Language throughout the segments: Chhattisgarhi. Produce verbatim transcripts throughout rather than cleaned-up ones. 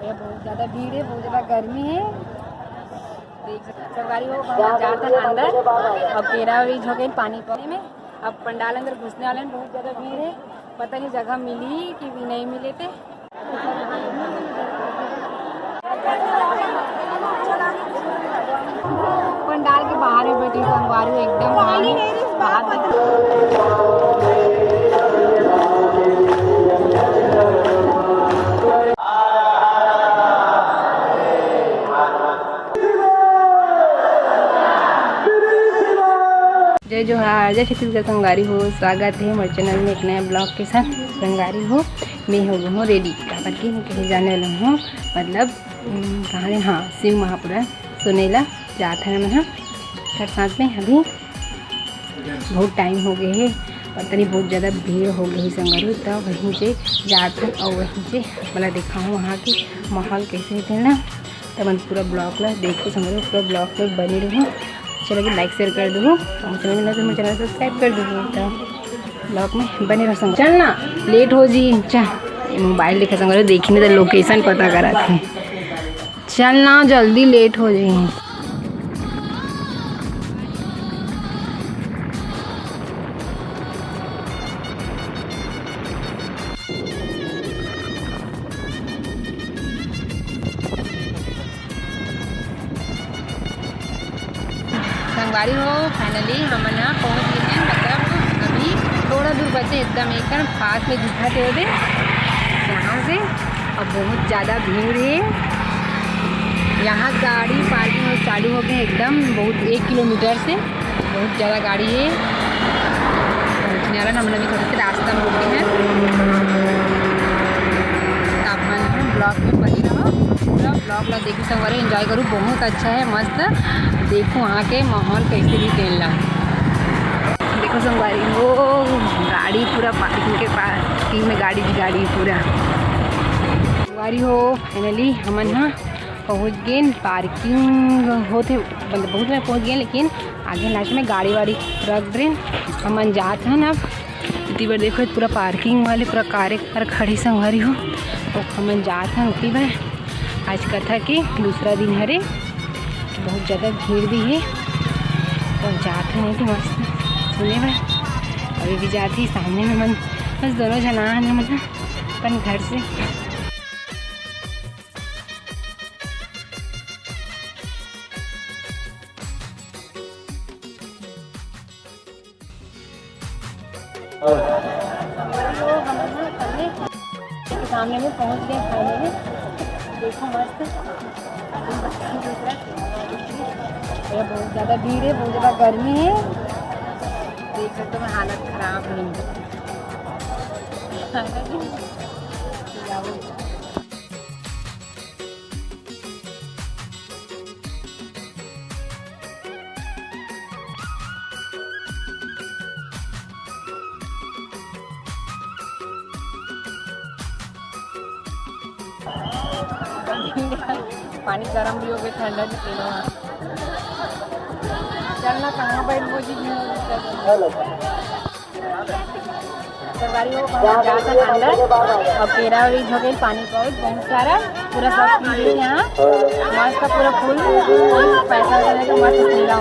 ये बहुत ज्यादा भीड़ है, बहुत ज्यादा गर्मी है। देख सकते हो, संगवारी हो, हम जात हन अंदर। अब तेरह बजे हो गए पानी पानी में। अब पंडाल अंदर घुसने वाले हैं, बहुत ज्यादा भीड़ है। पता नहीं जगह मिली कि भी नहीं मिले थे। पंडाल के बाहर ही बैठी संगवारी हो, एकदम बाहर में, बाहर तक। जय जोहार, जय छत्तीसगढ़ संगवारी हो, स्वागत है हमारे चैनल में एक नया ब्लॉग के साथ। संगवारी हो, मैं हो गई हूँ रेडी, काबर कि मैं कहीं जाने वाला हूँ, मतलब, उम, कहाँ है, हाँ, शिव महापुरा सुने ला जात है हमन ह। कर साथ में अभी बहुत टाइम हो गए है और तनी बहुत ज़्यादा भीड़ हो गई है संगवारी, तो वहीं से जात हन और वहीं से वाला देखा हूँ वहाँ के माहौल कैसे है ना। तो मन पूरा ब्लॉग ला देखो संगवारी, पूरा ब्लॉग में बने रहो। चलो कि लाइक शेयर कर दो और चैनल में नए हो तो मेरे चैनल सब्सक्राइब कर दो। तो ब्लॉग में बने रहो संगवारी। चल ना, लेट हो जी। चल, ये मोबाइल देखा संगवारी, देखी नहीं तो लोकेशन पता करा थे। चल ना, जल्दी लेट हो जाएंगे। संगवारी हो, finally हमन ह पहुंच गए हैं। मतलब अभी थोड़ा दूर बचे, एकदम एकदम पास में दिखा दे दे यहाँ से। अब बहुत ज़्यादा भीड़ है यहाँ, गाड़ी पार्किंग चालू हो गए एकदम, बहुत एक किलोमीटर से बहुत ज़्यादा गाड़ी है। पहुँचने वाला, हम लोग अभी थोड़े से रास्ता में रुके हैं। आप मन ब्लॉग में बने रहो, पूरा ब्लॉग ला देखो संगवारी, एंजॉय करूँ, बहुत अच्छा है, मस्त। देखो वहाँ के माहौल कैसे भी फैल रहा। देखो संगवारी, वो गाड़ी पूरा पार्किंग के पार्किंग में गाड़ी, गाड़ी पूरा। संगवारी हो, finally हमन ह पहुँच गए, पार्किंग होते, मतलब बहुत में पहुँच गए, लेकिन आगे लास्ट में गाड़ी वाड़ी रख दे। हमन जात हन अब। इतनी बार देखो, पूरा पार्किंग वाले पूरा कारे कार खड़ी संगवारी हो, तो हमन जात हन उतनी बार। आज कथा के दूसरा दिन हरे, बहुत ज़्यादा भीड़ भी है, तो जात हन नहीं तो मस्त सुने बर। अभी भी जात ही सामने में मन, बस दोनों जना हन हमन अपन घर से। सामने में पहुंच गए finally। देखो मस्त। ये बहुत ज़्यादा भीड़ है, बहुत ज़्यादा गर्मी है। देख सकते हो, हालत खराब है। पानी गरम भी हो गया, ठंडा भी पीना। चलना कहाँ बैठ वो जी। संगवारी हो, हम जात हन अंदर। अब केरा भी हो गए, पानी बहुत, बहुत सारा, पूरा सब पी लिए यहाँ। मस्त पूरा फुल, फुल पैसा वैसा लेके मस्त पूरा।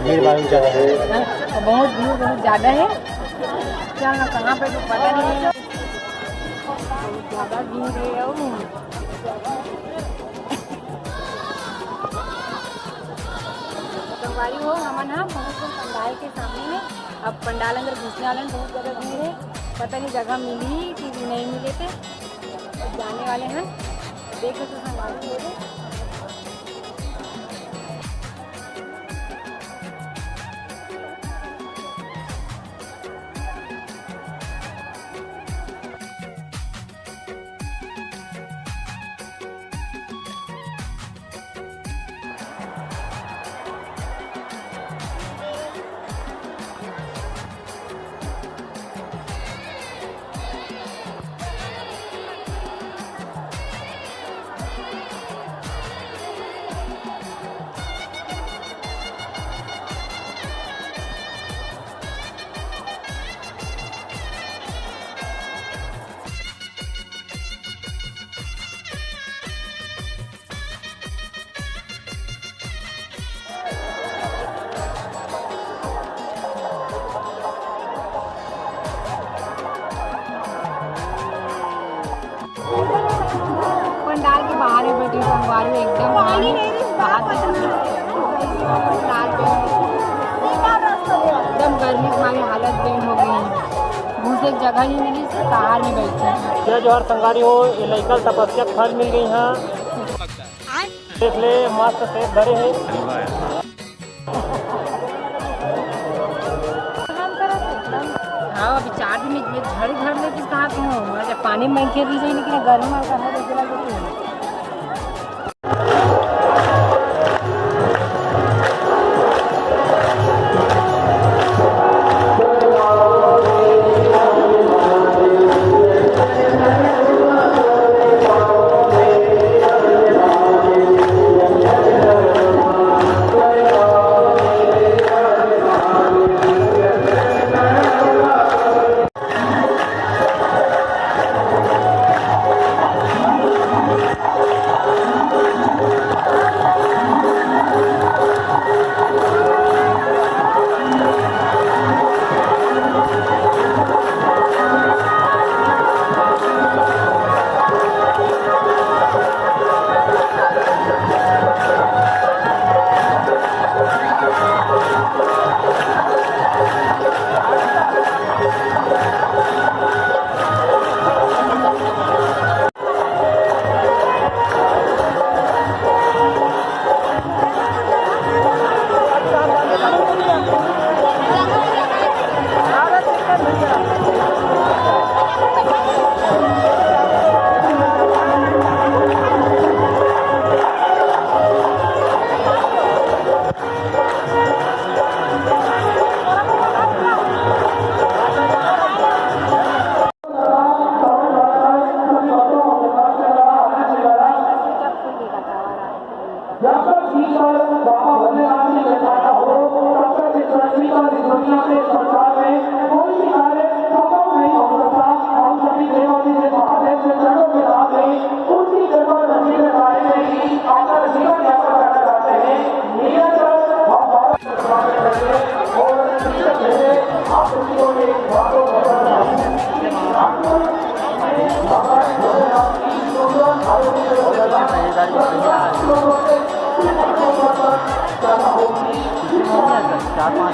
भीड़ भाड़ ज़्यादा है। हाँ, बहुत भीड़ बहुत ज़्यादा है। चल ना, कहाँ पे तो पता नहीं है, बहुत ज़्यादा भीड़ है। अब संगवारी हो, हमन ह पहुँच गए पंडाल के सामने में। अब पंडाल अंदर घुसने वाले हैं, बहुत ज़्यादा भीड़ है, पता नहीं जगह मिली कि नहीं मिले थे, अब जाने वाले हैं। देख लो तो संगवारी हो रे। बैठे संगवारी एकदम पानी, हाथ एकदम गर्मी के मारे हालत बेंड हो गई है। घुसे के जगह नहीं मिली, से बाहर में बैठे हैं। जय जोहार संगवारी हो, ये लइका ल तपस्या के फल मिल गई है। देख ले, मस्त सेब भरे है। हाँ, अभी चार दिन में ये झड़ी झड़ लेती कहाँ पे हूँ? मैं जब पानी में खेल रही, लेकिन गर्मी में कहाँ पे चला जाती हूँ? जब तक ईश्वर बाबा भोलेनाथ की जयकारा हो, तब तक इस धरती पर, इस दुनिया में, इस संसार में कोई भी कार्य सफल नहीं हो सकता। हम सभी देवादिदेव महादेव के चरणों में आ गए, उनकी कृपा धरती में आए, आकर जीवन यापन करना चाहते हैं। निरंतर हम बाबा के स्वागत करेंगे और इस तरह से आप सभी को एक बात और बताना चाहूंगा। चार पाँच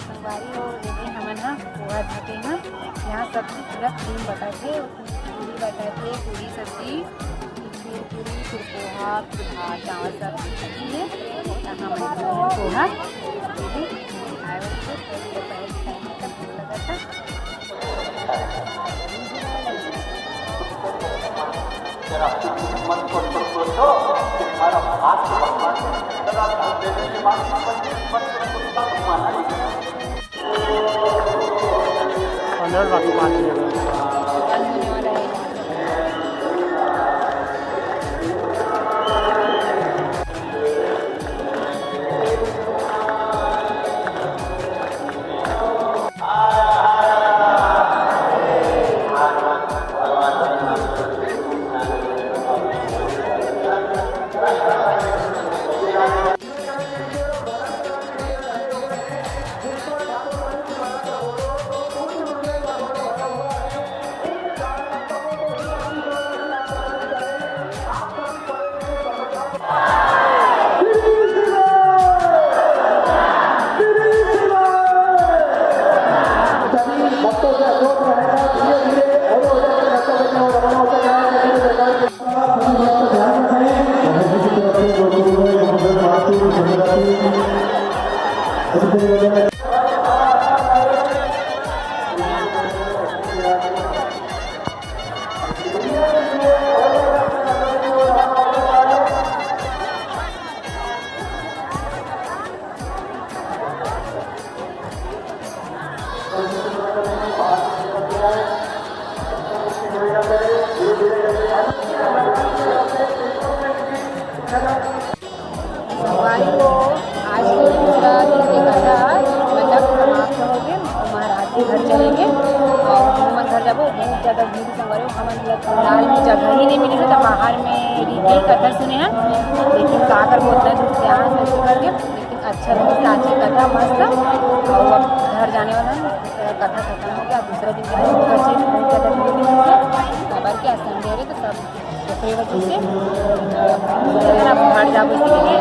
संगवारी हो, ये हमन ह पोहा धरे हन। यहाँ सब्जी पूरा तीन बटाथे, पूरी बटाथे, पूरी सब्जी, फिर पूरी, फिर पोहा, फिर भात, चावल, सब्जी, सब्जी है। यहाँ हमन खाए पोहा, ये खाए वाले, तो ये पहले खाए में तब भूख लगा था। जरा मन को तो सोचो कि हमारा भाग तो भगवान ने लगातार देने के बाद जीवन में जीवन को कितना भगवान है। भाई वो आज के दूसरा दिन के कथा मतलब समाप्त हो गए और महाराज के घर चलेंगे और हनुमान घर जाबो। बहुत ज़्यादा भीड़ संगवारी हो, हमन ला पंडाल में जगह ही नहीं मिले, तो बाहर में रह के कथा सुने हैं। लेकिन का करबो, उतना दूर से आए हैं, तो करके, लेकिन अच्छा लगे, साँचे कथा मस्त। और अब घर जाने वाला है, कथा खत्म हो गया, दूसरा दिन के लिए बहुत अच्छे से, बहुत ज़्यादा भीड़ नहीं है, काबर के आज Sunday है, तो सब ओकरे वजह से, अ, अगर आप घर जाबो, इसीलिए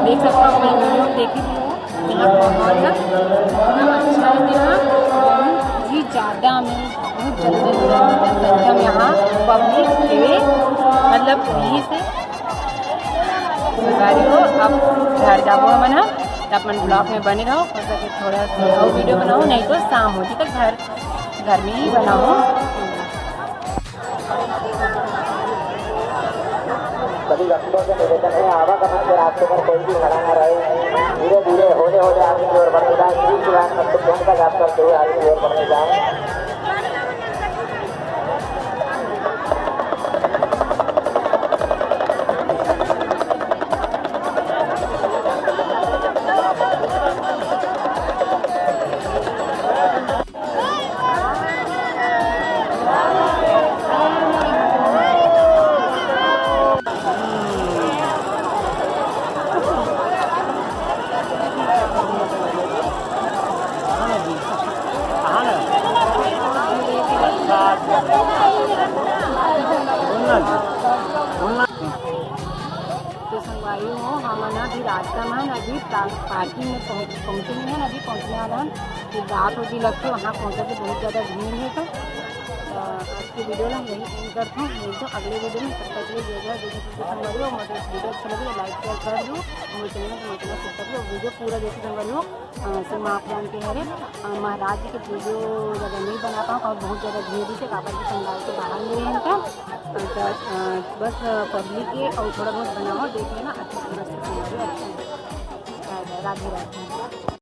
देख सकते हो, अपने video में देखे भी हो, यहाँ माहौल है, इतना अच्छा है कि यहाँ बहुत ही ज़्यादा में, बहुत ज़्यादा, ज़्यादा, ज़्यादा संख्या में यहाँ public है, मतलब भीड़ से। गाड़ी हो, अब घर जाबो हमन ह, त अपन vlog में बने रहो, हो सके थोड़ा सा और video बनाओ, नहीं तो शाम हो जी तक घर, घर में ही बनाओ। सभी भक्तों से निवेदन है, आवागमन के रास्ते पर कोई भी खड़ा न रहे, धीरे धीरे, हौले हौले आगे की ओर बढ़ते जाए। श्री शिवाय भक्त कौन का जाप करते हुए आगे की ओर बढ़ते जाए। तो संगवारी हो, हमन अभी रास्ता में हन, अभी पा-, parking में पहुँच, पहुँचे नहीं हन, अभी पहुँचने वाला हन। फिर रात हो जी लगथे, वहाँ पहुँचा के बहुत ज़्यादा भीड़ है। तो, अ, आज की video ला यही end करता हूँ, मिलता हूँ अगले video में। तब तक के लिए जय जय, जय जय संगवारी हो। मोर video अच्छा लगे तो like share कर दो, मोर channel को मत भूलना subscribe करो, video पूरा देखो संगवारी हो। अ, सिर्फ आप जान के हरे, अ, महाराज जी के video ज़्यादा नहीं बना पाऊँ और बहुत ज़्यादा भीड़ से काबर के पंडाल के बाहर में रहेन का। अ, तो, अ, बस, अ, public के और थोड़ा बहुत बनाओ, देख लेना, अच्छा, मस्त video, अच्छा है। राधे राधे।